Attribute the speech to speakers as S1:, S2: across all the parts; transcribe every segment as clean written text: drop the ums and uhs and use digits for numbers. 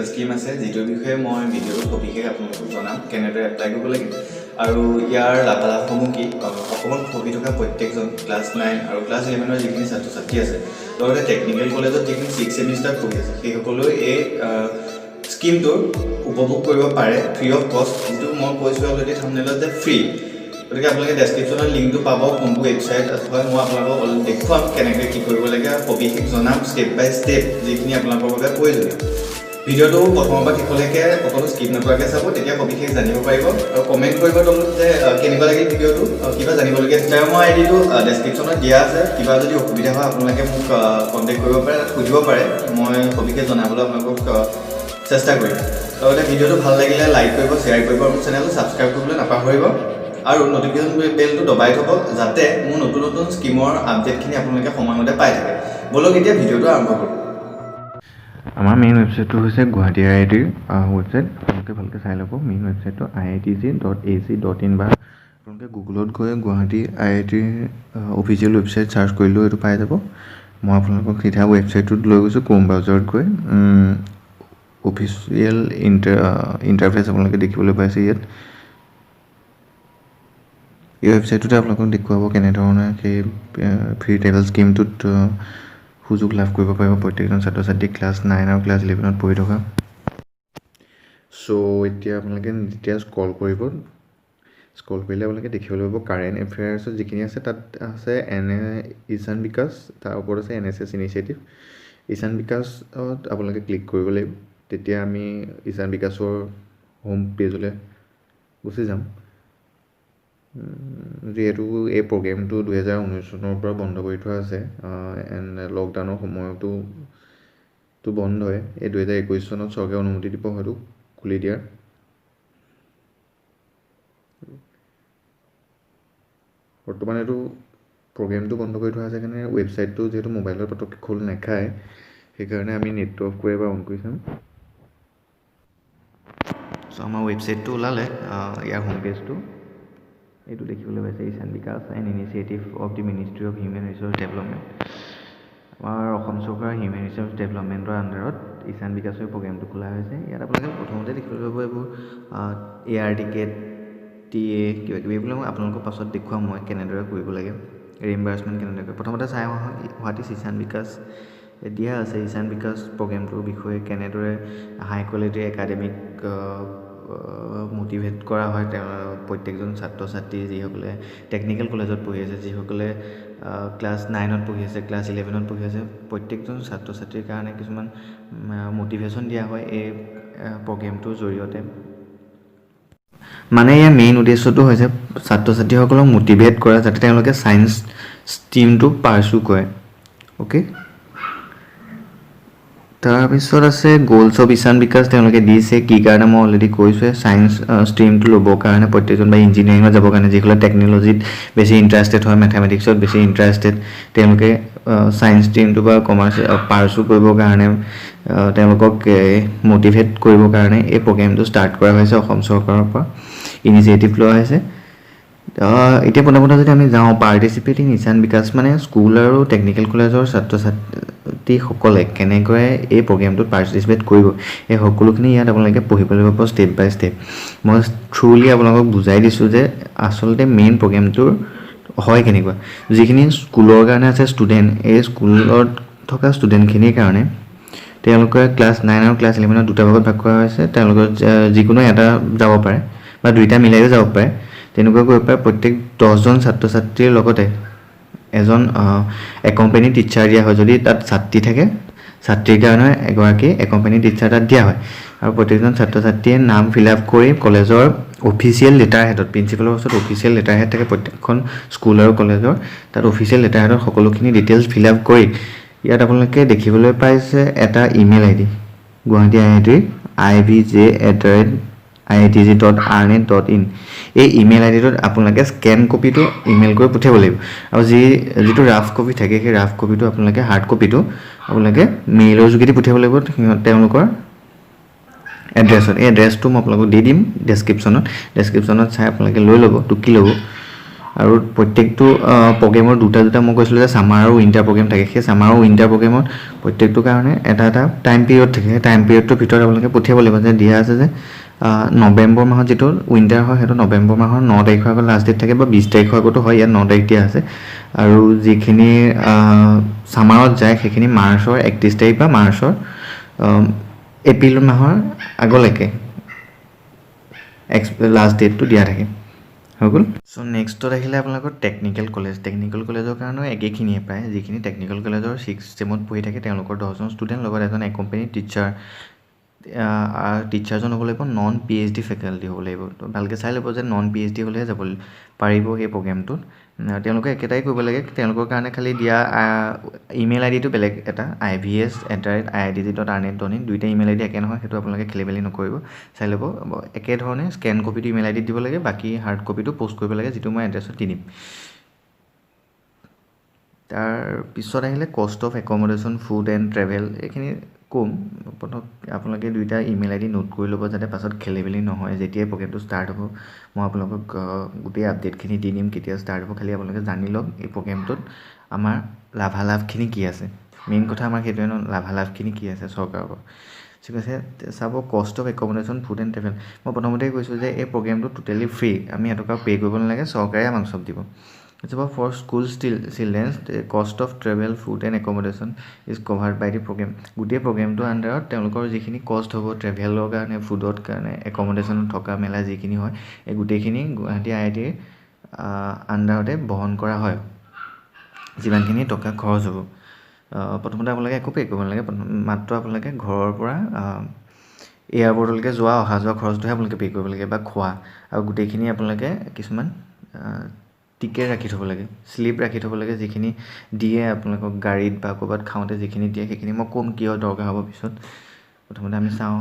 S1: Scheme আছে, যিটোৰ বিষয়ে মই ভিডিঅ'টোত সবিশেষ আপোনালোকক জনাম, কেনেদৰে এপ্লাই কৰিব লাগে আৰু ইয়াৰ লাভালাভসমূহ কি। অসমত পঢ়ি থকা প্ৰত্যেকজন ক্লাছ 9 আৰু ক্লাছ 11ৰ যিখিনি ছাত্ৰ ছাত্ৰী আছে, লগতে টেকনিকেল কলেজত যিখিনি 6 ছেমিষ্টাৰত পঢ়ি আছে, সেইসকলেও এই স্কীমটোৰ উপভোগ কৰিব পাৰে ফ্ৰী অফ কষ্ট, যিটো মই কৈছোঁ অলৰেডি থাম্বনেইলত যে ফ্ৰী। গতিকে আপোনালোকে ডেছক্ৰিপশ্যনত লিংকটো পাব, কোনটো ৱেবছাইট হয়। মই আপোনালোকক অলপ দেখুৱাম কেনেকৈ কি কৰিব লাগে আৰু সবিশেষ জনাম ষ্টেপ বাই ষ্টেপ, যিখিনি আপোনালোকৰ বাবে প্ৰয়োজনীয়। ভিডিঅ'টো প্ৰথমৰ পৰা শেষলৈকে অকণো স্কিপ নকৰাকৈ চাব, তেতিয়া সবিশেষ জানিব পাৰিব। আৰু কমেণ্ট কৰিব তলত যে কেনেকুৱা লাগিল ভিডিঅ'টো, কিবা জানিবলগীয়া ইনষ্টাগ্ৰামৰ আই ডিটো ডেছক্ৰিপশ্যনত দিয়া আছে। কিবা যদি অসুবিধা হয়, আপোনালোকে মোক কণ্টেক্ট কৰিব পাৰে, তাত সুধিব পাৰে। মই সবিশেষ জনাবলৈ আপোনালোকক চেষ্টা কৰিম। লগতে ভিডিঅ'টো ভাল লাগিলে লাইক কৰিব, শ্বেয়াৰ কৰিব আৰু মোৰ চেনেলটো ছাবস্ক্ৰাইব কৰিবলৈ নাপাহৰিব আৰু নটিফিকেশ্যন বেলটো দবাই থ'ব, যাতে মোৰ নতুন নতুন স্কীমৰ আপডেটখিনি আপোনালোকে সময়মতে পাই থাকে। ব'লক, এতিয়া ভিডিঅ'টো আৰম্ভ কৰোঁ।
S2: আমাৰ মেইন ৱেবছাইটটো হৈছে গুৱাহাটী আই আই টিৰ ৱেবছাইট। আপোনালোকে ভালকৈ চাই ল'ব। মেইন ৱেবছাইটটো iitg.ac.in বা আপোনালোকে গুগলত গৈ গুৱাহাটী আই আই টিৰ অফিচিয়েল ৱেবছাইট চাৰ্চ কৰিলেও এইটো পাই যাব। মই আপোনালোকক চিধা ৱেবছাইটটোত লৈ গৈছোঁ। ক্ৰোম ব্ৰাউজাৰত গৈ অফিচিয়েল ইণ্টাৰফেচ আপোনালোকে দেখিবলৈ পাইছে ইয়াত। এই ৱেবছাইটটোতে আপোনালোকক দেখুৱাব কেনেধৰণে সেই ফ্ৰী ট্ৰেভেল স্কীমটোত সুযোগ লাভ কৰিব পাৰিব প্ৰত্যেকজন ছাত্ৰ ছাত্ৰী, ক্লাছ 9 আৰু ক্লাছ 11ত পঢ়ি থকা। চ' এতিয়া আপোনালোকে যেতিয়া স্ক্ৰল কৰিব, স্ক্ৰল কৰিলে আপোনালোকে দেখিবলৈ পাব কাৰেণ্ট এফেয়াৰ্ছত যিখিনি আছে, তাত আছে এন এ ঈশান বিকাশ, তাৰ ওপৰত আছে এনএছএছ ইনিচিয়েটিভ। ঈশান বিকাশত আপোনালোকে ক্লিক কৰিব লাগিব। তেতিয়া আমি ঈশান বিকাশৰ হোম পেজলৈ গুচি যাম। যিহেতু এই প্ৰগ্ৰেমটো 2019 চনৰ পৰা বন্ধ কৰি থোৱা আছে এণ্ড লকডাউনৰ সময়তো তো বন্ধ হয়, এই 2021 চনত চৰকাৰে অনুমতি দিব হয়তো খুলি দিয়াৰ। বৰ্তমান এইটো প্ৰগ্ৰেমটো বন্ধ কৰি থোৱা আছে কাৰণে ৱেবছাইটটো যিহেতু মোবাইলত পটককৈ খোল নাখায়, সেইকাৰণে আমি নেটটো অফ কৰি এবাৰ অন কৰি চাম।
S1: চ' আমাৰ ৱেবছাইটটো ওলালে। ইয়াৰ হোম পেজটো এইটো দেখিবলৈ পাইছে, ঈশান বিকাশ, an initiative of the Ministry of Human Resource Development। আমাৰ অসম চৰকাৰৰ হিউমেন ৰিচ'ৰ্চ ডেভেলপমেণ্টৰ আণ্ডাৰত ঈশান বিকাশৰ প্ৰগ্ৰেমটো খোলা হৈছে। ইয়াত আপোনালোকে প্ৰথমতে দেখিবলৈ পাব এইবোৰ এয়াৰ টিকেট, টিএ, কিবা কিবি। এইবিলাক মই আপোনালোকক পাছত দেখুৱাম মই কেনেদৰে কৰিব লাগে, ৰিইম্বাৰ্চমেণ্ট কেনেদৰে কৰে। প্ৰথমতে চাই আহোঁ what is Ishan Bikash. দিয়া আছে ঈশান বিকাশ প্ৰগ্ৰেমটোৰ বিষয়ে, কেনেদৰে হাই কোৱালিটিৰ একাডেমিক মটিভেট কৰা হয় তেওঁ প্ৰত্যেকজন ছাত্ৰ ছাত্ৰী, যিসকলে টেকনিকেল কলেজত পঢ়ি আছে, যিসকলে ক্লাছ 9ত পঢ়ি আছে, ক্লাছ 11ত পঢ়ি আছে। প্ৰত্যেকজন ছাত্ৰ ছাত্ৰীৰ কাৰণে কিছুমান মটিভেশ্যন দিয়া হয় এই প্ৰগ্ৰেমটোৰ জৰিয়তে। মানে ইয়াৰ মেইন উদ্দেশ্যটো হৈছে ছাত্ৰ ছাত্ৰীসকলক মটিভেট কৰা, যাতে তেওঁলোকে ছায়েন্স ষ্ট্ৰীমটো পাৰ্চু কৰে। অ'কে, তাৰপিছত আছে গ'লছ অফ ঈশান বিকাশ। তেওঁলোকে দিছে কি কাৰণে, মই অলৰেডি কৈছোঁৱে, ছায়েন্স ষ্ট্ৰীমটো ল'বৰ কাৰণে প্ৰত্যেকজন বা ইঞ্জিনিয়াৰিঙত যাবৰ কাৰণে। যিসকলে টেকন'লজিত বেছি ইণ্টাৰেষ্টেড হয়, মেথামেটিক্সত বেছি ইণ্টাৰেষ্টেড, তেওঁলোকে ছায়েন্স ষ্ট্ৰীমটো বা কমাৰ্চ পাৰ্চু কৰিবৰ কাৰণে, তেওঁলোকক মটিভেট কৰিবৰ কাৰণে এই প্ৰগ্ৰেমটো ষ্টাৰ্ট কৰা হৈছে। অসম চৰকাৰৰ পৰা ইনিচিয়েটিভ লোৱা হৈছে। এতিয়া পোনে পোনে যদি আমি যাওঁ, পাৰ্টিচিপেট ইন ঈশান বিকাশ, মানে স্কুল আৰু টেকনিকেল কলেজৰ ছাত্ৰ ছাত্ৰীসকলে কেনেকৈ এই প্ৰগ্ৰেমটোত পাৰ্টিচিপেট কৰিব, এই সকলোখিনি ইয়াত আপোনালোকে পঢ়িবলৈ পাব ষ্টেপ বাই ষ্টেপ। মই থ্ৰুলি আপোনালোকক বুজাই দিছোঁ যে আচলতে মেইন প্ৰগ্ৰেমটোৰ হয় কেনেকুৱা। যিখিনি স্কুলৰ কাৰণে আছে ষ্টুডেণ্ট, এই স্কুলত থকা ষ্টুডেণ্টখিনিৰ কাৰণে তেওঁলোকে ক্লাছ 9 আৰু ক্লাছ 11ত দুটা ভাগত ভাগ কৰা হৈছে। তেওঁলোকৰ যিকোনো এটা যাব পাৰে বা দুইটা মিলাইও যাব পাৰে, তেনেকুৱা কৰিব পাৰে। প্ৰত্যেক 10জন ছাত্ৰ ছাত্ৰীৰ লগতে এজন একম্পেনী টিচাৰ দিয়া হয়। যদি তাত ছাত্ৰী থাকে, ছাত্ৰীৰ কাৰণে এগৰাকী একম্পেনী টিচাৰ তাত দিয়া হয়। আৰু প্ৰত্যেকজন ছাত্ৰ ছাত্ৰীয়ে নাম ফিল আপ কৰি কলেজৰ অফিচিয়েল লেটাৰ হেডত, প্ৰিন্সিপালৰ ওচৰত অফিচিয়েল লেটাৰ হেড থাকে প্ৰত্যেকখন স্কুল আৰু কলেজৰ, তাত অফিচিয়েল লেটাৰ হেডত সকলোখিনি ডিটেইলছ ফিল আপ কৰি ইয়াত আপোনালোকে দেখিবলৈ পাইছে এটা ইমেইল আই ডি, গুৱাহাটী আই আই টিৰ ivj@iitg.arnet.in। এই ইমেইল আই ডিটোত আপোনালোকে স্কেন কপিটো ইমেইল কৰি পঠিয়াব লাগিব। আৰু যিটো ৰাফ কপি থাকে, সেই ৰাফ কপিটো আপোনালোকে, হাৰ্ড কপিটো আপোনালোকে মেইলৰ যোগেদি পঠিয়াব লাগিব সিহঁত তেওঁলোকৰ এড্ৰেছত। এই এড্ৰেছটো মই আপোনালোকক দি দিম ডেছক্ৰিপশ্যনত। ডেছক্ৰিপশ্যনত চাই আপোনালোকে লৈ ল'ব, টুকি ল'ব। আৰু প্ৰত্যেকটো প্ৰগ্ৰেমৰ দুটা দুটা, মই কৈছিলোঁ যে ছামাৰ আৰু উইণ্টাৰ প্ৰগ্ৰেম থাকে, সেই ছামাৰ আৰু উইণ্টাৰ প্ৰগ্ৰেমত প্ৰত্যেকটোৰ কাৰণে এটা এটা টাইম পিৰিয়ড থাকে। সেই টাইম পিৰিয়ডটোৰ ভিতৰত আপোনালোকে পঠিয়াব লাগিব। যে দিয়া আছে যে নৱেম্বৰ মাহত যিটো উইণ্টাৰ হয়, সেইটো নৱেম্বৰ মাহৰ 9 তাৰিখৰ আগত লাষ্ট ডেট থাকে বা 20 তাৰিখৰ আগতো হয়, ইয়াত 9 তাৰিখ দিয়া আছে। আৰু যিখিনি ছামাৰত যায়, সেইখিনি মাৰ্চৰ 31 তাৰিখ বা মাৰ্চৰ এপ্ৰিল মাহৰ আগলৈকে লাষ্ট ডেটটো দিয়া থাকে। হৈ গ'ল। চ' নেক্সটত আহিলে আপোনালোকৰ টেকনিকেল কলেজ। টেকনিকেল কলেজৰ কাৰণেও একেখিনিয়ে প্ৰায়। যিখিনি টেকনিকেল কলেজৰ ছিক্স ছেমত পঢ়ি থাকে, তেওঁলোকৰ 10জন ষ্টুডেণ্ট, লগত এজন একম্পেনী টিচাৰ। টিচাৰজন হ'ব লাগিব নন পিএইচডি ফেকাল্টি হ'ব লাগিব। তো ভালকৈ চাই ল'ব যে নন পিএইচডি হ'লেহে যাব পাৰিব সেই প্ৰগ্ৰেমটোত। তেওঁলোকে একেটাই কৰিব লাগে। তেওঁলোকৰ কাৰণে খালি দিয়া ইমেইল আই ডিটো বেলেগ এটা, ivs@iitg.arnet.in। দুইটা ইমেইল আই ডি একে নহয়, সেইটো আপোনালোকে খেলি মেলি নকৰিব, চাই ল'ব। একেধৰণে স্কেন কপিটো ইমেইল আই ডিত দিব লাগে, বাকী হাৰ্ড কপিটো প'ষ্ট কৰিব লাগে, যিটো মই এড্ৰেছত দি দিম। তাৰপিছত আহিলে cost of accommodation, food and travel। এইখিনি ক'ম। প্ৰথম আপোনালোকে দুইটা ইমেইল আই ডি নোট কৰি ল'ব, যাতে পাছত খেলি মেলি নহয়। যেতিয়াই প্ৰগ্ৰেমটো ষ্টাৰ্ট হ'ব, মই আপোনালোকক গোটেই আপডেটখিনি দি দিম, কেতিয়া ষ্টাৰ্ট হ'ব। খালি আপোনালোকে জানি লওক এই প্ৰগ্ৰেমটোত আমাৰ লাভালাভখিনি কি আছে। মেইন কথা আমাৰ সেইটোৱে ন, লাভালাভখিনি কি আছে চৰকাৰৰ পৰা। ঠিক আছে, চাব, cost of accommodation, food and travel। মই প্ৰথমতেই কৈছোঁ যে এই প্ৰগ্ৰেমটো টোটেলি ফ্ৰী, আমি এটকাও পে' কৰিব নালাগে, চৰকাৰে আমাক চব দিব। চাব, for school still childrens, cost of travel, food and accommodation is covered by the program। গোটেই প্ৰগ্ৰেমটোৰ আণ্ডাৰত তেওঁলোকৰ যিখিনি কষ্ট হ'ব, ট্ৰেভেলৰ কাৰণে, ফুডৰ কাৰণে, একমডেশ্যনত থকা মেলা যিখিনি হয়, এই গোটেইখিনি গুৱাহাটী আই আই টিৰ আণ্ডাৰতে বহন কৰা হয়। যিমানখিনি টকা খৰচ হ'ব, প্ৰথমতে আপোনালোকে একো পে' কৰিব নালাগে। মাত্ৰ আপোনালোকে ঘৰৰ পৰা এয়াৰপৰ্টলৈকে যোৱা অহা যোৱা খৰচটোহে আপোনালোকে পে' কৰিব লাগে বা খোৱা। আৰু গোটেইখিনি আপোনালোকে কিছুমান টিকেট ৰাখি থ'ব লাগে, শ্লিপ ৰাখি থ'ব লাগে, যিখিনি দিয়ে আপোনালোকক গাড়ীত বা ক'ৰবাত খাওঁতে যিখিনি দিয়ে, সেইখিনি মই ক'ম কিয় দৰকাৰ হ'ব পিছত। প্ৰথমতে আমি চাওঁ।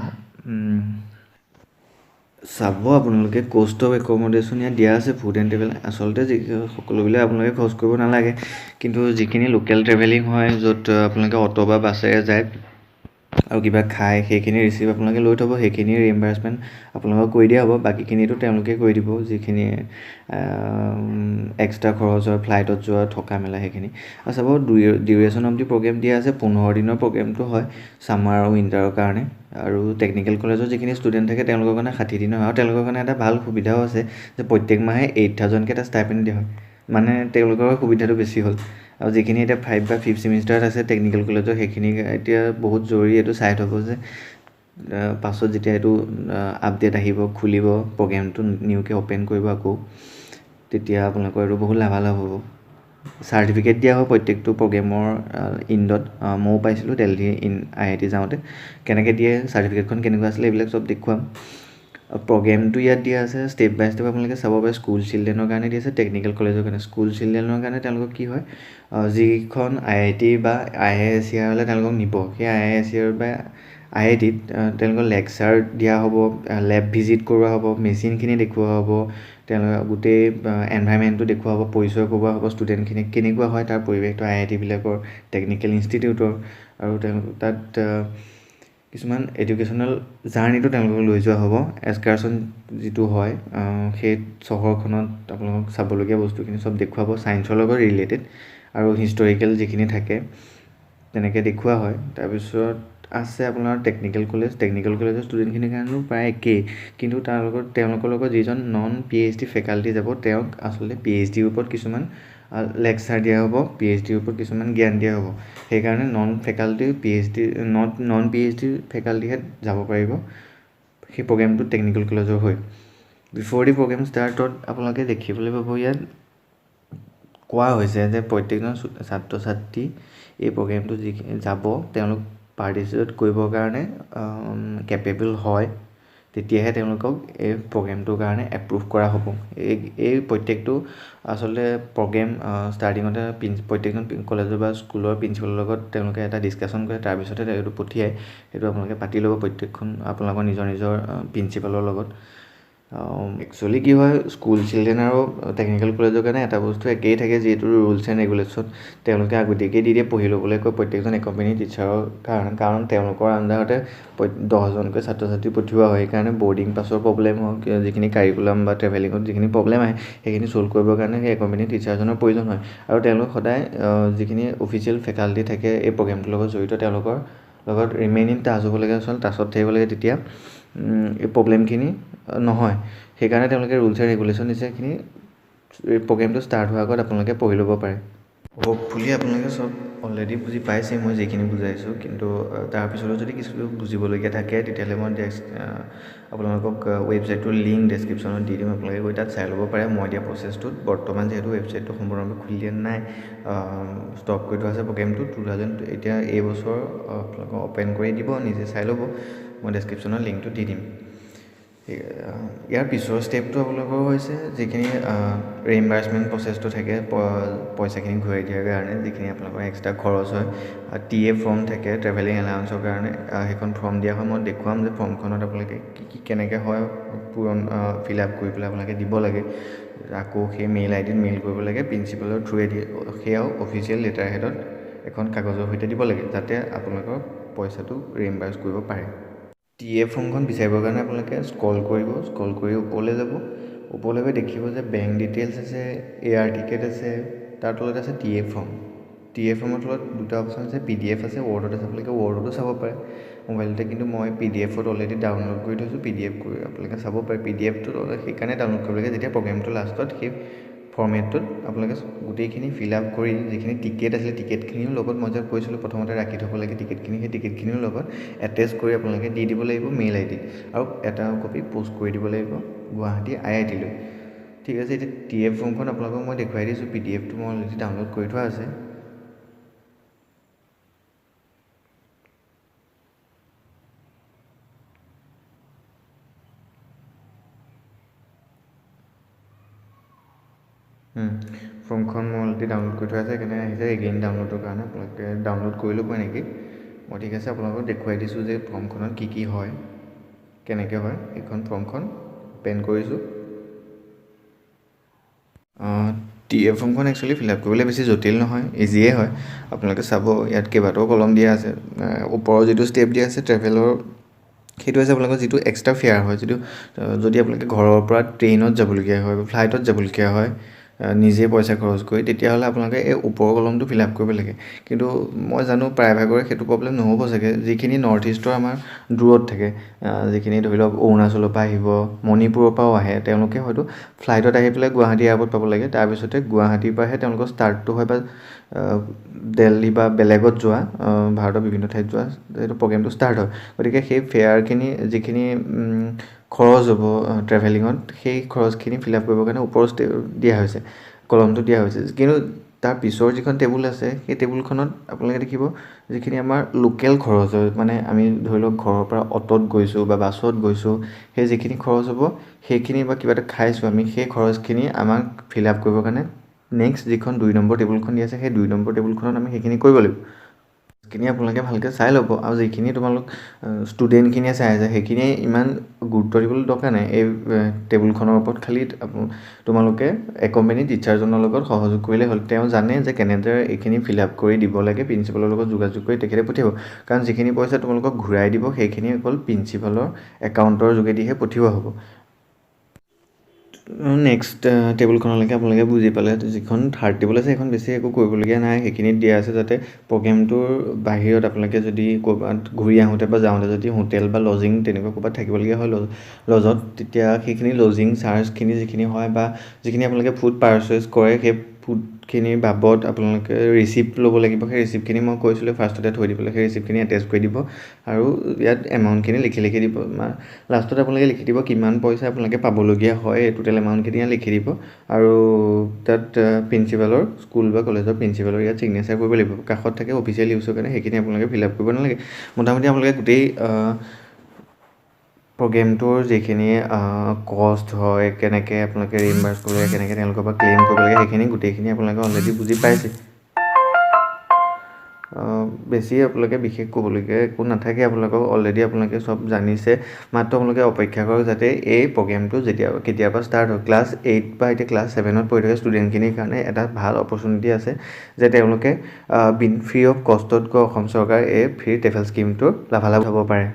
S1: চাব আপোনালোকে, কষ্ট অফ একমডেশ্যন ইয়াত দিয়া আছে, ফুড এণ্ড ট্ৰেভেল। আচলতে যি সকলোবিলাক আপোনালোকে খৰচ কৰিব নালাগে, কিন্তু যিখিনি লোকেল ট্ৰেভেলিং হয়, য'ত আপোনালোকে অ'টো বা বাছেৰে যায় আৰু কিবা খায়, সেইখিনি ৰিচিপ্ট আপোনালোকে লৈ থ'ব। সেইখিনি ৰিইম্বাৰ্চমেণ্ট আপোনালোকক কৰি দিয়া হ'ব। বাকীখিনিতো তেওঁলোকে কৰি দিব, যিখিনি এক্সট্ৰা খৰচ হয়, ফ্লাইটত যোৱা, থকা মেলা সেইখিনি। আৰু চাব, ডিউৰেশ্যন অফ the programme দিয়া আছে, 15 দিনৰ প্ৰগ্ৰেমটো হয় ছামাৰ আৰু উইণ্টাৰৰ কাৰণে। আৰু টেকনিকেল কলেজৰ যিখিনি ষ্টুডেণ্ট থাকে, তেওঁলোকৰ কাৰণে 60 দিনৰ হয়। আৰু তেওঁলোকৰ কাৰণে এটা ভাল সুবিধাও আছে যে প্ৰত্যেক মাহে 8,000কৈ এটা ষ্টাইপেণ্ড দিয়া হয়, মানে তেওঁলোকৰ সুবিধাটো বেছি হ'ল। আৰু যিখিনি এতিয়া ফাইভ বা ফিফ্থ ছেমিষ্টাৰত আছে টেকনিকেল কলেজৰ, সেইখিনি এতিয়া বহুত জৰুৰী এইটো চাই থ'ব যে পাছত যেতিয়া এইটো আপডেট আহিব, খুলিব প্ৰগ্ৰেমটো, নিউকৈ অ'পেন কৰিব আকৌ, তেতিয়া আপোনালোকৰ এইটো বহুত লাভালাভ হ'ব। চাৰ্টিফিকেট দিয়া হয় প্ৰত্যেকটো প্ৰগ্ৰেমৰ ইণ্ডত। ময়ো পাইছিলোঁ Delhi in I I T যাওঁতে। কেনেকৈ দিয়ে, চাৰ্টিফিকেটখন কেনেকুৱা আছিলে, এইবিলাক চব দেখুৱাম। প্ৰগ্ৰেমটো ইয়াত দিয়া আছে, ষ্টেপ বাই ষ্টেপ আপোনালোকে চাব পাৰে। স্কুল চিলড্ৰেনৰ কাৰণে দি আছে, টেকনিকেল কলেজৰ কাৰণে। স্কুল চিলড্ৰেনৰ কাৰণে তেওঁলোকক কি হয়, যিখন আই I T বা আই I S ই আৰলৈ তেওঁলোকক নিব, সেই আই I S E R বা আই আই টিত তেওঁলোকৰ লেকচাৰ দিয়া হ'ব, লেব ভিজিট কৰোৱা হ'ব, মেচিনখিনি দেখুওৱা হ'ব, তেওঁলোকে গোটেই এনভাইৰমেণ্টটো দেখুওৱা হ'ব, পৰিচয় কৰোৱা হ'ব ষ্টুডেণ্টখিনিক, কেনেকুৱা হয় তাৰ পৰিৱেশটো আই আই টিবিলাকৰ, টেকনিকেল ইনষ্টিটিউটৰ। আৰু তেওঁলোক তাত কিছুমান এডুকেশ্যনেল জাৰ্ণিটো তেওঁলোকক লৈ যোৱা হ'ব, এক্সকাৰশ্যন যিটো হয়, সেই চহৰখনত আপোনালোকক চাবলগীয়া বস্তুখিনি চব দেখুৱাব, ছায়েন্সৰ লগত ৰিলেটেড আৰু হিষ্টৰিকেল যিখিনি থাকে, তেনেকৈ দেখুওৱা হয়। তাৰপিছত আছে আপোনাৰ টেকনিকেল কলেজ। টেকনিকেল কলেজৰ ষ্টুডেণ্টখিনিৰ কাৰণেও প্ৰায় একেই, কিন্তু তাৰ লগত তেওঁলোকৰ লগত যিজন নন পিএইচডি ফেকাল্টি যাব, তেওঁক আচলতে পিএইচডিৰ ওপৰত কিছুমান লেকচাৰ দিয়া হ'ব, পিএইচডিৰ ওপৰত কিছুমান জ্ঞান দিয়া হ'ব। সেইকাৰণে non faculty PhD not non PhD ফেকাল্টিহে যাব পাৰিব সেই প্ৰগ্ৰেমটো টেকনিকেল কলেজৰ হৈ। বিফ'ৰ দি প্ৰগ্ৰেম ষ্টাৰ্টত আপোনালোকে দেখিবলৈ পাব, ইয়াত কোৱা হৈছে যে প্ৰত্যেকজন ছাত্ৰ ছাত্ৰী এই প্ৰগ্ৰেমটো যিখিনি যাব, তেওঁলোক পাৰ্টিচিপেট কৰিবৰ কাৰণে কেপেবল হয়, তেতিয়াহে তেওঁলোকক এই প্ৰগ্ৰেমটোৰ কাৰণে এপ্ৰুভ কৰা হ'ব। এই এই প্ৰত্যেকটো আচলতে প্ৰগ্ৰেম ষ্টাৰ্টিঙতে প্ৰত্যেকজন কলেজৰ বা স্কুলৰ প্ৰিন্সিপালৰ লগত তেওঁলোকে এটা ডিছকাশ্যন কৰে, তাৰপিছতহে এইটো পঠিয়ায়। সেইটো আপোনালোকে পাতি ল'ব প্ৰত্যেকখন আপোনালোকৰ নিজৰ নিজৰ প্ৰিন্সিপালৰ লগত। একচুৱেলি কি হয়, স্কুল চিলড্ৰেন আৰু টেকনিকেল কলেজৰ কাৰণে এটা বস্তু একেই থাকে, যিহেতু ৰুলছ এণ্ড ৰেগুলেশ্যন তেওঁলোকে আগতীয়াকৈ দি দিয়ে পঢ়ি ল'বলৈ কয় প্ৰত্যেকজন একম্পেনী টিচাৰৰ কাৰণে, কাৰণ তেওঁলোকৰ আণ্ডাৰতে 10জনকৈ ছাত্ৰ ছাত্ৰী পঠিওৱা হয়। সেইকাৰণে বৰ্ডিং পাছৰ প্ৰব্লেম হওক, যিখিনি কাৰিকুলাম বা ট্ৰেভেলিঙত যিখিনি প্ৰব্লেম আহে, সেইখিনি ছল্ভ কৰিবৰ কাৰণে সেই একম্পেনী টিচাৰজনৰ প্ৰয়োজন হয়। আৰু তেওঁলোক সদায় যিখিনি অফিচিয়েল ফেকাল্টি থাকে এই প্ৰগ্ৰেমটোৰ লগত জড়িত, তেওঁলোকৰ লগত ৰিমেইন ইন টাচ হ'ব লাগে, আচলতে টাচত থাকিব লাগে, তেতিয়া এই প্ৰব্লেমখিনি নহয়। সেইকাৰণে তেওঁলোকে ৰুলছ এণ্ড ৰেগুলেশ্যন দিছে, সেইখিনি প্ৰগ্ৰেমটো ষ্টাৰ্ট হোৱাৰ আগত আপোনালোকে পঢ়ি ল'ব পাৰে। হোপফুলি আপোনালোকে চব অলৰেডি বুজি পাইছে মই যিখিনি বুজাইছোঁ, কিন্তু তাৰপিছতো যদি কিছু বুজিবলগীয়া থাকে, তেতিয়াহ'লে মই আপোনালোকক ৱেবছাইটটোৰ লিংক ডেছক্ৰিপশ্যনত দি দিম, আপোনালোকে গৈ তাত চাই ল'ব পাৰে মই দিয়া প্ৰচেছটোত। বৰ্তমান যিহেতু ৱেবছাইটটো সম্পূৰ্ণৰূপে খুলি দিয়া নাই, ষ্টপ কৰি থোৱা আছে প্ৰগ্ৰেমটো 2000, এতিয়া এইবছৰ আপোনালোকক অ'পেন কৰি দিব, নিজে চাই ল'ব, মই ডেছক্ৰিপশ্যনত লিংকটো দি দিম। ইয়াৰ পিছৰ ষ্টেপটো আপোনালোকৰ হৈছে যিখিনি ৰিইম্বাৰ্চমেণ্ট প্ৰচেছটো থাকে, পইচাখিনি ঘূৰাই দিয়াৰ কাৰণে যিখিনি আপোনালোকৰ এক্সট্ৰা খৰচ হয়, টি এ ফৰ্ম থাকে ট্ৰেভেলিং এলাউঞ্চৰ কাৰণে, সেইখন ফৰ্ম দিয়া হয়। মই দেখুৱাম যে ফৰ্মখনত আপোনালোকে কি কি কেনেকৈ হয় পূৰণ ফিল আপ কৰি পেলাই আপোনালোকে দিব লাগে, আকৌ সেই মেইল আই ডিত মেইল কৰিব লাগে প্ৰিন্সিপালৰ থ্ৰুৱেদি, সেয়াও অফিচিয়েল লেটাৰ হেডত এখন কাগজৰ সৈতে দিব লাগে, যাতে আপোনালোকৰ পইচাটো ৰিইম্বাৰ্চ কৰিব পাৰে। টি এ ফৰ্মখন বিচাৰিবৰ কাৰণে আপোনালোকে স্ক্ৰল কৰিব, স্ক্ৰল কৰি ওপৰলৈ যাব, ওপৰলৈ গৈ দেখিব যে বেংক ডিটেইলছ আছে, এয়াৰ টিকেট আছে, তাৰ তলত আছে টি এ ফৰ্ম। টি এ ফৰ্মৰ তলত দুটা অপশ্যন আছে, পি ডি এফ আছে, ৱৰ্ডত আছে, আপোনালোকে ৱৰ্ডতো চাব পাৰে মোবাইলতে, কিন্তু মই পি ডি এফত অলৰেডি ডাউনলোড কৰি থৈছোঁ, পি ডি এফ কৰি আপোনালোকে চাব পাৰে। পি ডি এফটোত সেইকাৰণে ডাউনলোড কৰিব লাগে, যেতিয়া প্ৰগ্ৰেমটো লাষ্টত সেই ফৰ্মেটটোত আপোনালোকে গোটেইখিনি ফিল আপ কৰি যিখিনি টিকেট আছিলে টিকেটখিনিও লগত, মই যে কৈছিলোঁ প্ৰথমতে ৰাখি থ'ব লাগে টিকেটখিনি, সেই টিকেটখিনিও লগত এটেচ কৰি আপোনালোকে দি দিব লাগিব মেইল আই ডিত, আৰু এটা কপি প'ষ্ট কৰি দিব লাগিব গুৱাহাটী আই আই টিলৈ। ঠিক আছে, এতিয়া টি এফ ফৰ্মখন আপোনালোকক মই দেখুৱাই দিছোঁ, পি ডি এফটো মই অলৰেডি ডাউনলোড কৰি থোৱা আছে। ফৰ্মখন মই অলৰেডি ডাউনলোড কৰি থোৱা আছে, সেইকাৰণে আহিছে এগেইন ডাউনলোডৰ কাৰণে, আপোনালোকে ডাউনলোড কৰি ল'ব এনেকৈ। মই ঠিক আছে আপোনালোকক দেখুৱাই দিছোঁ যে ফৰ্মখনত কি কি হয়, কেনেকৈ হয়। এইখন ফৰ্মখন অ'পেন কৰিছোঁ। টি এ ফৰ্মখন একচুৱেলি ফিল আপ কৰিবলৈ বেছি জটিল নহয়, ইজিয়ে হয়। আপোনালোকে চাব ইয়াত কেইবাটাও কলম দিয়া আছে। ওপৰৰ যিটো ষ্টেপ দিয়া আছে ট্ৰেভেলৰ, সেইটো হৈছে আপোনালোকৰ যিটো এক্সট্ৰা ফেয়াৰ হয়, যিটো যদি আপোনালোকে ঘৰৰ পৰা ট্ৰেইনত যাবলগীয়া হয় বা ফ্লাইটত যাবলগীয়া হয় নিজে পইচা খৰচ কৰি, তেতিয়াহ'লে আপোনালোকে এই ওপৰৰ কলমটো ফিল আপ কৰিব লাগে। কিন্তু মই জানো প্ৰায়ভাগৰে সেইটো প্ৰব্লেম নহ'ব চাগে, যিখিনি নৰ্থ ইষ্টৰ আমাৰ দূৰত থাকে, যিখিনি ধৰি লওক অৰুণাচলৰ পৰা আহিব, মণিপুৰৰ পৰাও আহে, তেওঁলোকে হয়তো ফ্লাইটত আহি পেলাই গুৱাহাটী এয়াৰপৰ্ট পাব লাগে, তাৰপিছতে গুৱাহাটীৰ পৰাহে তেওঁলোকৰ ষ্টাৰ্টটো হয় বা দেলহি বা বেলেগত যোৱা, ভাৰতৰ বিভিন্ন ঠাইত যোৱা সেইটো প্ৰগ্ৰেমটো ষ্টাৰ্ট হয়। গতিকে সেই ফেয়াৰখিনি যিখিনি খৰচ হ'ব ট্ৰেভেলিঙত, সেই খৰচখিনি ফিল আপ কৰিবৰ কাৰণে ওপৰৰ ষ্টেপ দিয়া হৈছে, কলমটো দিয়া হৈছে। কিন্তু তাৰ পিছৰ যিখন টেবুল আছে, সেই টেবুলখনত আপোনালোকে দেখিব যিখিনি আমাৰ লোকেল খৰচ হয়, মানে আমি ধৰি লওক ঘৰৰ পৰা অ'টোত গৈছোঁ বা বাছত গৈছোঁ, সেই যিখিনি খৰচ হ'ব সেইখিনি বা কিবা এটা খাইছোঁ আমি, সেই খৰচখিনি আমাক ফিল আপ কৰিবৰ কাৰণে নেক্সট যিখন 2 নম্বৰ টেবুলখন দিয়া আছে, সেই 2 নম্বৰ টেবুলখনত আমি সেইখিনি কৰিব লাগিব। সেইখিনি আপোনালোকে ভালকৈ চাই ল'ব। আৰু যিখিনি তোমালোক ষ্টুডেণ্টখিনিয়ে চাই আছে, সেইখিনিয়ে ইমান গুৰুত্ব দিবলৈ দৰকাৰ নাই এই টেবুলখনৰ ওপৰত, খালি তোমালোকে একম্পেনী টিচাৰজনৰ লগত সহযোগ কৰিলেই হ'ল। তেওঁ জানে যে কেনেদৰে এইখিনি ফিল আপ কৰি দিব লাগে, প্ৰিন্সিপালৰ লগত যোগাযোগ কৰি তেখেতে পঠিয়াব। কাৰণ যিখিনি পইচা তোমালোকক ঘূৰাই দিব সেইখিনি অকল প্ৰিন্সিপালৰ একাউণ্টৰ যোগেদিহে পঠিওৱা হ'ব। নেক্সট টেবুলখনলৈকে আপোনালোকে বুজি পালে। যিখন থাৰ্ড টেবুল আছে সেইখন বেছি একো কৰিবলগীয়া নাই, সেইখিনিত দিয়া আছে যাতে প্ৰগ্ৰেমটোৰ বাহিৰত আপোনালোকে যদি ক'ৰবাত ঘূৰি আহোঁতে বা যাওঁতে যদি হোটেল বা লজিং তেনেকুৱা ক'ৰবাত থাকিবলগীয়া হয় লজত, তেতিয়া সেইখিনি লজিং চাৰ্জখিনি যিখিনি হয় বা যিখিনি আপোনালোকে ফুড পাৰচেছ কৰে সেই ফুডখিনিৰ বাবদ আপোনালোকে ৰিচিপ্ট ল'ব লাগিব। সেই ৰিচিপ্টখিনি মই কৈছিলোঁ ফাৰ্ষ্টতে থৈ দিবলৈ, সেই ৰিচিপ্টখিনি এটেচ কৰি দিব আৰু ইয়াত এমাউণ্টখিনি লিখি লিখি দিব। লাষ্টত আপোনালোকে লিখি দিব কিমান পইচা আপোনালোকে পাবলগীয়া হয়, এই টোটেল এমাউণ্টখিনি ইয়াত লিখি দিব। আৰু তাত প্ৰিন্সিপালৰ, স্কুল বা কলেজৰ প্ৰিন্সিপালৰ ইয়াত ছিগনেচাৰ কৰিব লাগিব। কাষত থাকে অফিচিয়েল ইউজৰ কাৰণে, সেইখিনি আপোনালোকে ফিল আপ কৰিব নালাগে। মোটামুটি আপোনালোকে গোটেই প্ৰগ্ৰেমটোৰ যিখিনি কষ্ট হয়, কেনেকৈ আপোনালোকে ৰিইম্বাৰ্চ কৰিব লাগে, কেনেকৈ তেওঁলোকৰ পৰা ক্লেইম কৰিব লাগে, সেইখিনি গোটেইখিনি আপোনালোকে অলৰেডি বুজি পাইছে। বেছি আপোনালোকে বিশেষ ক'বলগীয়া একো নাথাকে। আপোনালোকক অলৰেডি আপোনালোকে চব জানিছে। মাত্ৰ আপোনালোকে অপেক্ষা কৰক যাতে এই প্ৰগ্ৰেমটো যেতিয়া কেতিয়াবা ষ্টাৰ্ট হয়। ক্লাছ 8 বা এতিয়া ক্লাছ 7ত পঢ়ি থকা ষ্টুডেণ্টখিনিৰ কাৰণে এটা ভাল অপৰচুনিটি আছে যে তেওঁলোকে বিন ফ্ৰী অফ কষ্টত গৈ অসম চৰকাৰে এই ফ্ৰী ট্ৰেভেল স্কীমটোৰ লাভালাভ হ'ব পাৰে।